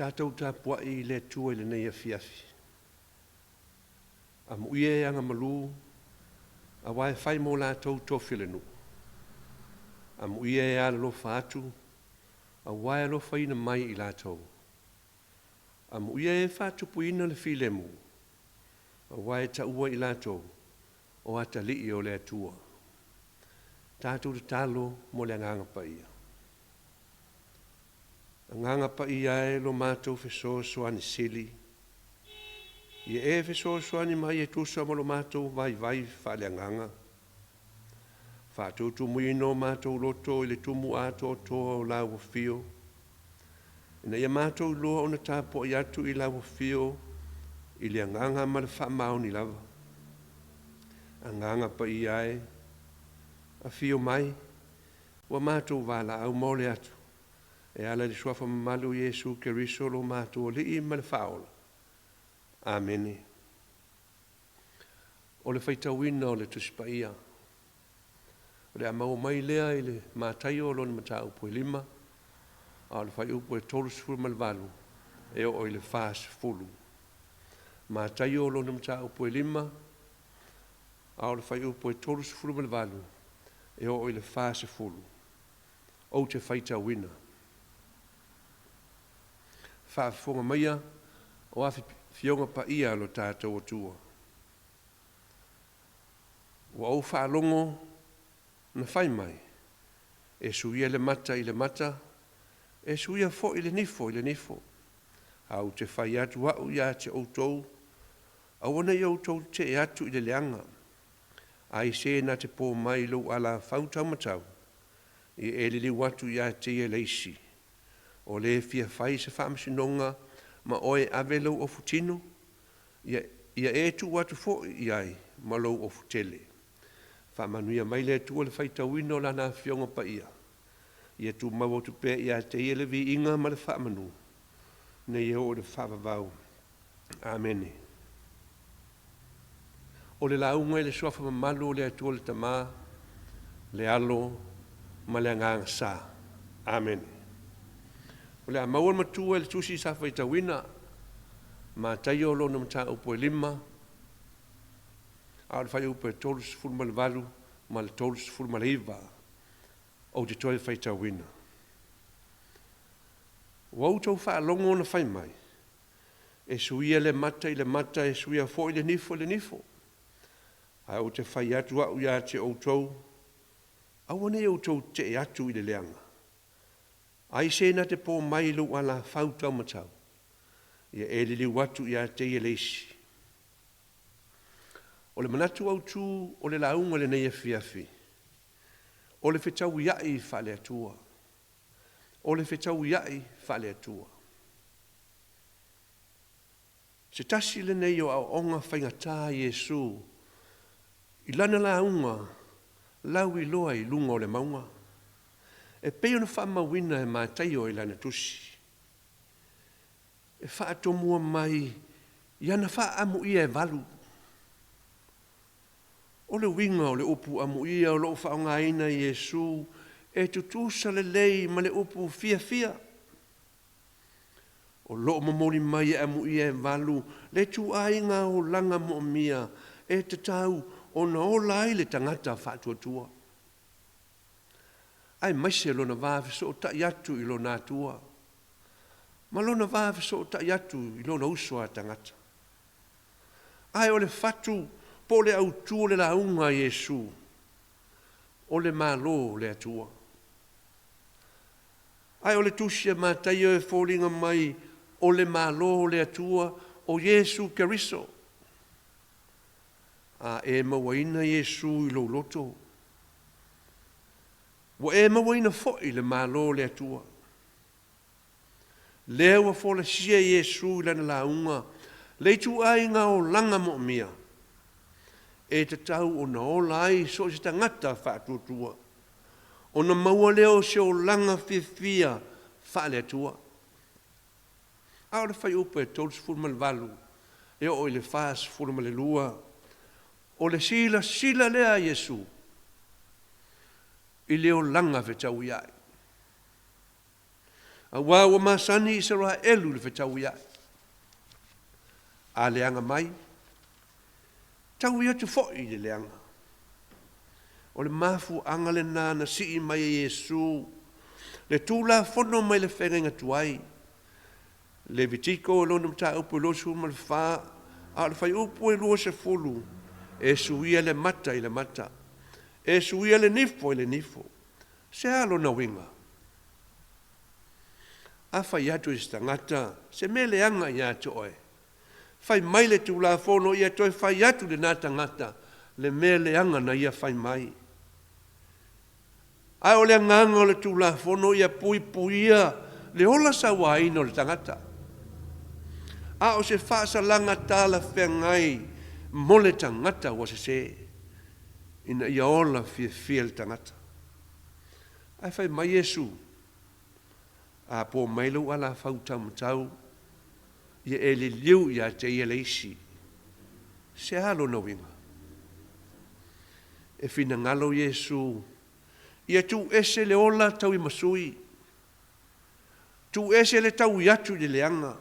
Tatou tapuai i le Atua i lenei afiafi. Amuia e agamalu, aua e fai mo latou tofi o le nuu. Amuia e alolofa atu, aua e alofaina mai i latou. Amuia e faatupuina le filemu, aua e taua i latou o atalii o le Atua. Tatou tatalo mo le Agaga Paia. Agaga Paia e lo matou fesoasoani sili, ia e fesoasoani mai e tusa ma lo matou vaivai faaleagaga. Faatutumuina o matou loto i le tumu atoatoa o lau Afio, ina ia matou iloa ona tapuai atu i lau Afio i le agaga ma le faamaoni lava. Agaga Paia e, afio mai, ua matou valaau maole atu, e ala i le Suafa mamalu o Iesu Keriso lo matou Alii ma le Faaola. Amene. O le faitauina o le Tusi Paia. O le a maua mai lea i le Mataio lona mataupu e 5, a o le fuaiupu e 38 e oo i le 40. Mataio lona mataupu e 5, a o le fuaiupu e 38 e oo i le 40. Ou te faitauina. Faafofoga maia o Afioga Paia a lo tatou Atua. Ua ou faalogo na fai mai, e suia le mata i le mata, e suia foi le nifo i le nifo. A ou te fai atu au ia te outou, aua ne i outou tetee atu i le leaga. Ai se na te po mai i lou alafau taumatau, ia e liliu atu ia te ia le isi. O le fia fai se faamasinoga ma oe e ave lou ofutino, ia, ia e tuu atu foi i ai ma lou ofutele. Faamanuia mai le Atua i le faitauina o Lana Afioga Paia. Ia tumau atu pea ia te Ia le viiga ma le faamanu, nei e oo i le faavavau. Amene. O le lauga i le Suafa mamalu o le Atua le Tama, le Alo ma le Agaga Sa. Amene. O le a maua le matua i le tusi sa faitauina, Mataio lona mataupu e 5, a o le fuaiupu e 38 ma le 39. Ou te toe faitauina. Ua outou faalogo na fai mai, e suia le mata i le mata, e suia foi le nifo i le nifo. Ae ou te fai atu au ia te outou, aua ne i outou tetee atu i le leaga. Ai se na te po mai i lou alafau taumatau, ia e liliu atu ia te ia le isi. O le manatu autu o le lauga i lenei afiafi, o le fetauiai faale-Atua. O le fetauiai faale-Atua. Se tasi lenei o aoaoga faigata a Iesu i lana lauga lauiloa i luga o le mauga, e pei ona faamauina e Mataio i lana tusi. E faatomua mai i ana faaamuia e valu. O le uiga o le upu amuia o lo o faaaogaina e Iesu e tutusa lelei ma le upu fiafia. O lo o momoli mai e amuia e valu le ituaiga olaga moomia e tatau ona ola ai le tagata faatuatua, aemaise lona va fesootai atu i lona Atua ma lona va fesootai atu i lona uso a tagata. Ae o le fatu po o le autu o le lauga a Iesu, o le Malo o le Atua. Ae o le tusi a Mataio e foliga mai o le Malo o le Atua o Iesu Keriso. A e mauaina Iesu i lou loto, ua e mauaina foi le Malo o le Atua. Lea ua folasia e Iesu i lana lauga le ituaiga olaga moomia e tatau ona ola ai so o se tagata faatuatua, ona maua lea o se olaga fiafia faale-Atua. A o le fuaiupu e 38 e oo i le 42, o le silasila lea a Iesu i le olaga fetauiai. Auā ua masani Isaraelu i le fetauiaʻi. A leaga mai, taui atu foi i le leaga. O le mafuaaga lenā na sii mai e Iesu le Tulafono mai le feagaiga tuai. Levitiko e lona mataupu e 24, a o le fuaiupu e 20, E suia le mata i le mata, e suia le nifo i le nifo. Se a lona uiga? A fai atu e se tagata se mea leaga ia te oe, fai mai le Tulafono ia toe fai atu lenā tagata le mea leaga na ia fai mai. Ae o le agaga o le Tulafono ia puipuia le ola sauaina o le tagata, a o se faasalaga talafeagai mo le tagata ua sese, ina ia ola fiafia le tagata. Ae fai mai Iesu, A po mai lou alafau taumatau, ia e liliu ia te ia le isi. Se a lona uiga? E finagalo Iesu ia tuuese le ola tauimasui, tuuese le taui atu i le leaga.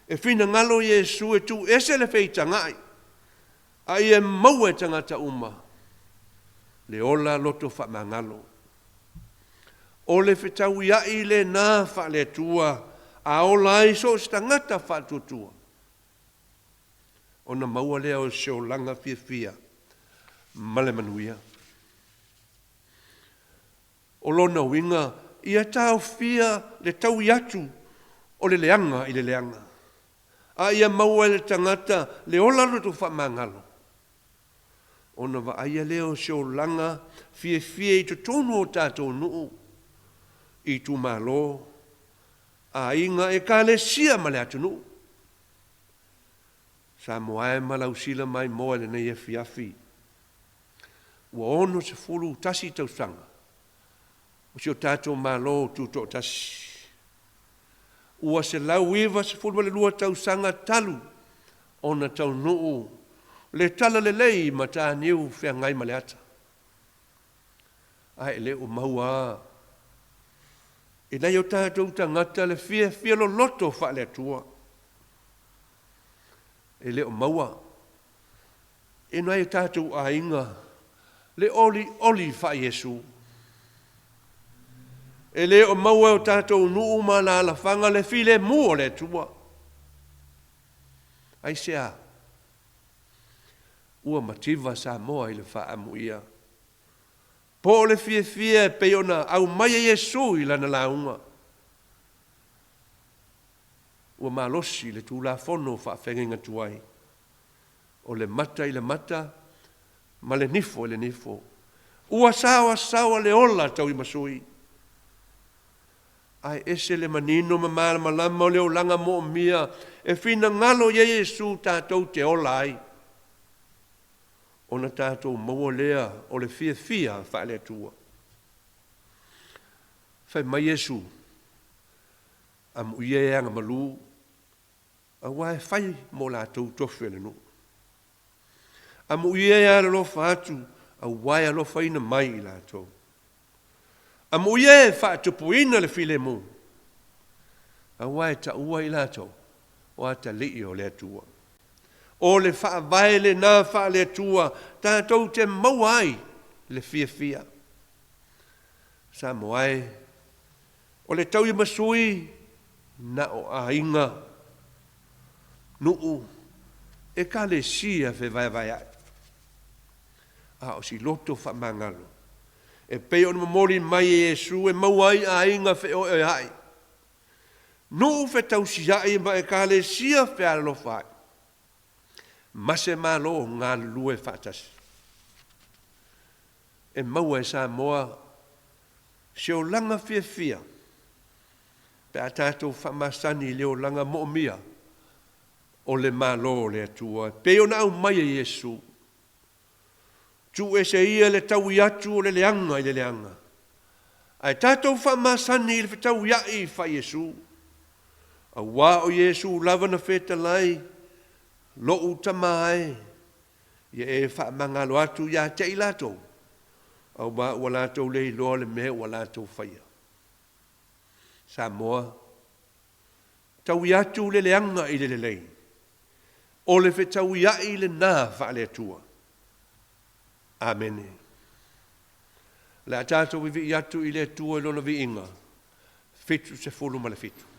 E finagalo Iesu e tuuese le feitagai, a ia maua e tagata uma le ola loto faamagalo. O le fetauiaʻi lenā faale-Atua a ola ai so o se tagata faatuatua, ona maua lea o se olaga fiafia ma le manuia. O lona uiga, ia taofia le taui atu o le leaga i le leaga, a ia maua e le tagata le ola loto faamagalo, ona vaaia lea o se olaga fiafia i totonu o tatou nuu, itumalo, aiga, ekalesia ma le atunuu. Samoa e ma lausila maimoa i lenei afiafi, ua 61 tausaga o si o tatou Malo Tutoatasi. Ua 192 tausaga talu ona taunuu le talalelei i Mataniu feagai ma le ata. Ae le o maua a i nai o tatou tagata le fiafia loloto faale-Atua. E le o maua e nai o tatou aiga le olioli faa-Iesu. E le o maua e o tatou nuu ma alaalafaga le filemu o le Atua. Aisea? Ua mativa Samoa i le faaamuia. Po o le fiafia e pei ona aumai e Iesu i lana lauga. Ua malosi le Tulafono faafeagaiga tuai, o le mata i le mata ma le nifo i le nifo. Ua saoasaoa le ola tauimasui. Ae ese le manino ma malamalama o le olaga moomia e finagalo i ai Iesu tatou te ola ai, ona tatou maua lea o le fiafia faale-Atua. Fai mai Iesu, Amuia e agamalu, aua e fai mo latou tofi o le nuu. Amuia e alolofa atu, aua e alofaina mai i latou. Amuia e faatupuina le filemu, aua e taua i latou o atalii o le Atua. O le faavae lenā faale-Atua tatou te maua ai le fiafia. Samoa e, o le tauimasui na o aiga, nuu, ekalesia fevaevaeaʻi, a o si loto faamagalo e pei ona momoli mai e Iesu e maua ai aiga feoeoeaʻi, nuu fetausiaʻi ma ekalesia fealolofaʻi, ma se Malo galulue faatasi. E maua e Samoa se olaga fiafia pe a tatou faamasani i le olaga moomia o le Malo o le Atua e pei ona aumai e Iesu. Tuuese ia le taui atu o le leaga i le leaga, ae tatou faamasani i le fetauiaʻi faa-Iesu. Auā o Iesu lava na fetalai, Loʻu Tama e, ia e faamagalo atu ia te i latou, auā ua latou le iloa le mea ua latou faia. Samoa, Taui atu le leaga i le lelei, o le fetauiaʻi lenā faale-Atua. Amene. O le a tatou vivii atu i le Atua i Lona viiga. 77.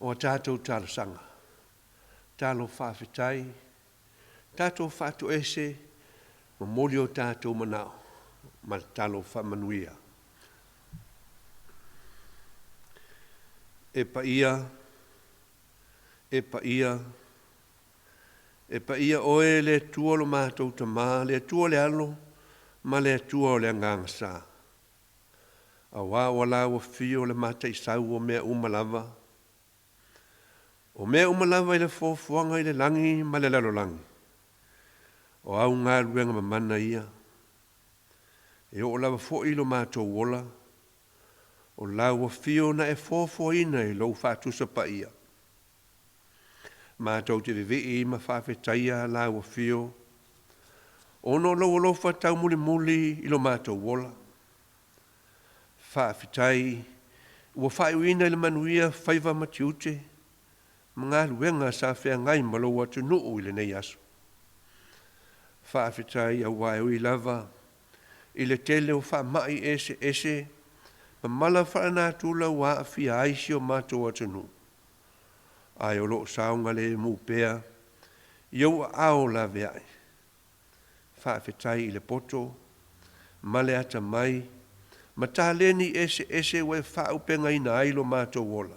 O a tatou talosaga, talo faafetai, tatou faatoese, momoli o tatou manao ma le talo faamanuia. E paia, e paia, e paia Oe le Atua lo matou Tama, le Atua o le Alo ma le Atua o le Agaga Sa. Auā ua lau afio le Mataisau o mea uma lava, o mea uma lava i le foafoaga i le lagi ma le lalolagi, o au galuega mamana ia. E oo lava foi i lo matou ola, o lau afio na e foafoaina i lou faatusa paia. Matou te vivii ma faafetaia lau afio, ona o lou alofa taumulimuli i lo matou ola. Faafetai ua faaiuina i le manuia faiva ma tiute ma galuega sa feagai ma lou atunuu i lenei aso. Faafetai aua e ui lava i le tele o faamai eseese ma mala faalenatura ua aafia ai si o matou atunuu, ae o lo o saogalemu pea i ou aao laveai. Faafetai i le poto ma le atamai ma taleni eseese ua e faaaupegaina ai lo matou ola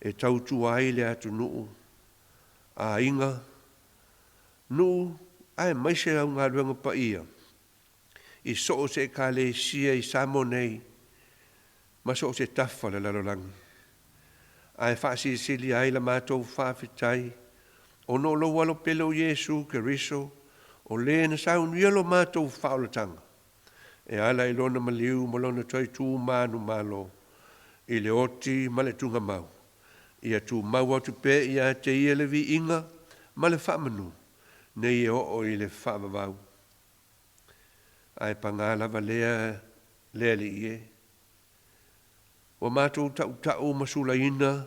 e tautua ai le atunuu. aiga, nuu aemaise au galuega paia i so o se Ekalesia i Samoa nei ma so o se tafa o le lalolagi. Ae faasilisili ai la matou faafetai ona o lou Alo pele o Iesu Keriso, o Le na saunia lo matou faaolataga e ala i Lona maliu ma Lona toe tu manumalo i le oti ma le tugamau, ia tumau atu pea ia te Ia le viiga ma le faamanu, nei e oo i le faavavau. Ae paga lava lea le Alii e, ua matou tautau ma sulaina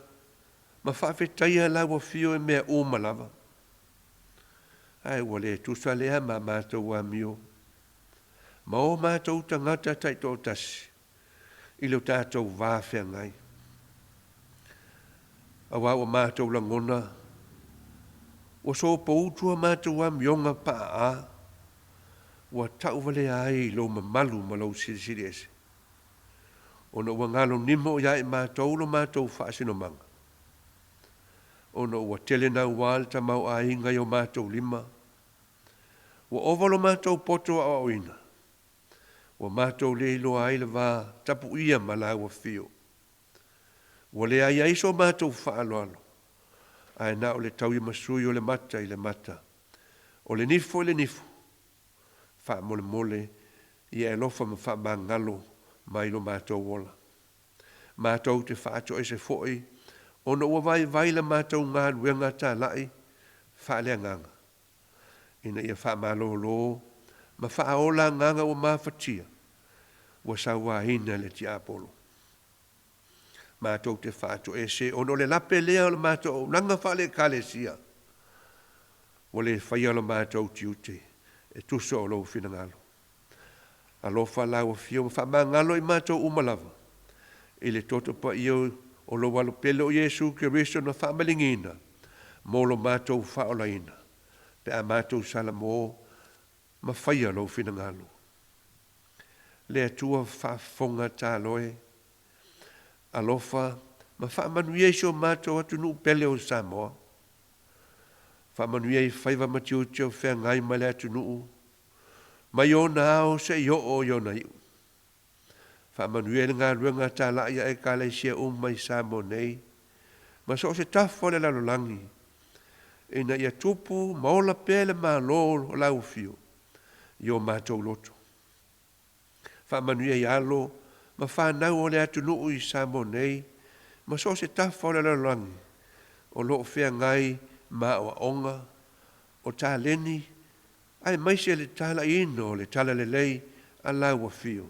ma faafetaia lau Afio i mea uma lava, ae ua le tusa lea ma matou amio ma o matou tagata taitoatasi i lo tatou va feagai. Aua ua matou lagona, ua sopoutu a matou amioga paaa, ua tauvalea ai i lou mamalu ma lou silisili ese, ona ua galonimo ia i matou lo matou faasinomaga, ona ua tele naua le tamaoaiga i o matou lima, ua ova lo matou poto aoaoina, ua matou le iloa ai le va tapuia ma lau Afio. Ua leai ai so matou faaaloalo, ae na o le tauimasui o le mata i le mata, o le nifo i le nifo, faamolemole ia e alofa ma faamagalo mai lo matou ola. Matou te faatoese foi ona ua vaivai la matou galuega talai faaleagaga, ina ia faamalolo ma faaola agaga ua mafatia, ua sauaina e le tiapolo. Matou te faatoese ona o le lape lea o le matou auaunaga faale-Ekalesia, ua le faia lo matou tiute e tusa o lou finagalo. Alofa lau Afio ma faamagalo i matou uma lava i le toto paia o lou Alo pele o Iesu Keriso na faamaligiina mo lo matou faaolaina, pe a matou salamo ma faia lou finagalo. Le Atua faafofoga talo e, alofa ma faamanuia i si o matou atunuu pele o Samoa. Faamanuia i faiva ma tiute o feagai ma le atunuu, mai ona ao seia oo i ona iu. Faamanuia i le galuega talai a Ekalesia uma i Samoa nei, ma so o se tafa o le lalolagi, ina ia tupu ma ola pea le Malo o lau Afio i o matou loto. Faamanuia i alo ma fanau o le atunuu i Samoa nei ma so o se tafa o le lalolagi o lo o feagai ma aoaoga, o taleni aemaise le talaiina o le talalelei a lau Afio.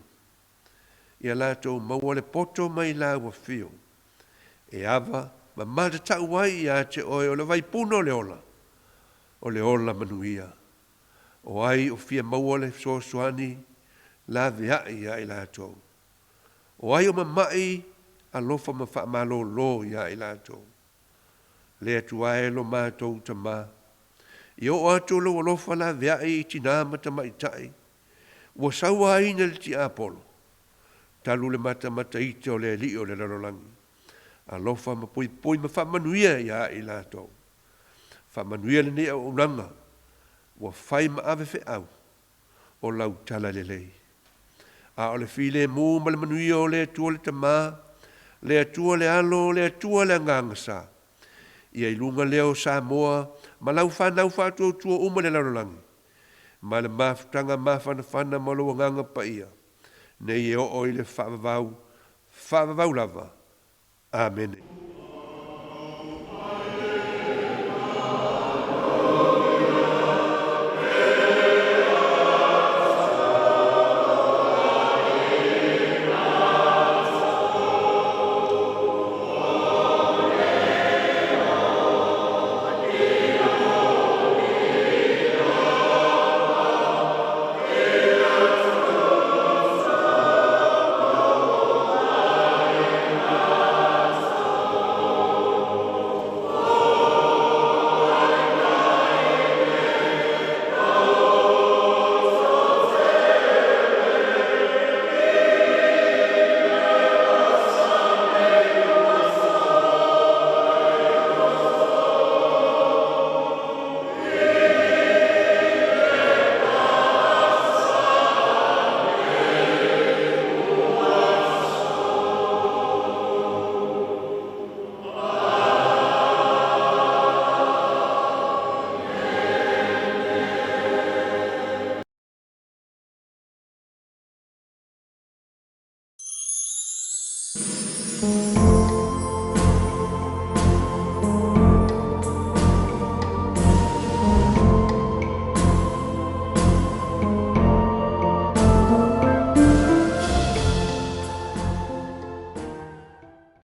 Ia latou maua le poto mai lau Afio e ava ma matatau ai ia te oe o le vaipuna o le ola, o le ola manuia. O ai o fia maua le fesoasoani laveai ia i latou? O ai o mama'i alofa ma faamalolo ia i latou? Le Atua e lo matou Tama, ia oo atu lou alofa laveai i tinā ma tamaitai ua sauaina e le tiapolo, talu le matamataita o le alii o le lalolagi. Alofa ma puipui ma faamanuia ia i latou. Faamanuia lenei auaunaga ua fai ma ave feau o lau talalelei. A o le filemu ma le manuia o le Atua le Tama, le Atua le Alo, le Atua le Agaga Sa, ia i luga lea o Samoa ma lau fanau faatuatua uma i le lalolagi, ma le mafutaga mafanafana ma lou Agaga Paia, nei e oo i le faavavau, faavavau lava. Amene.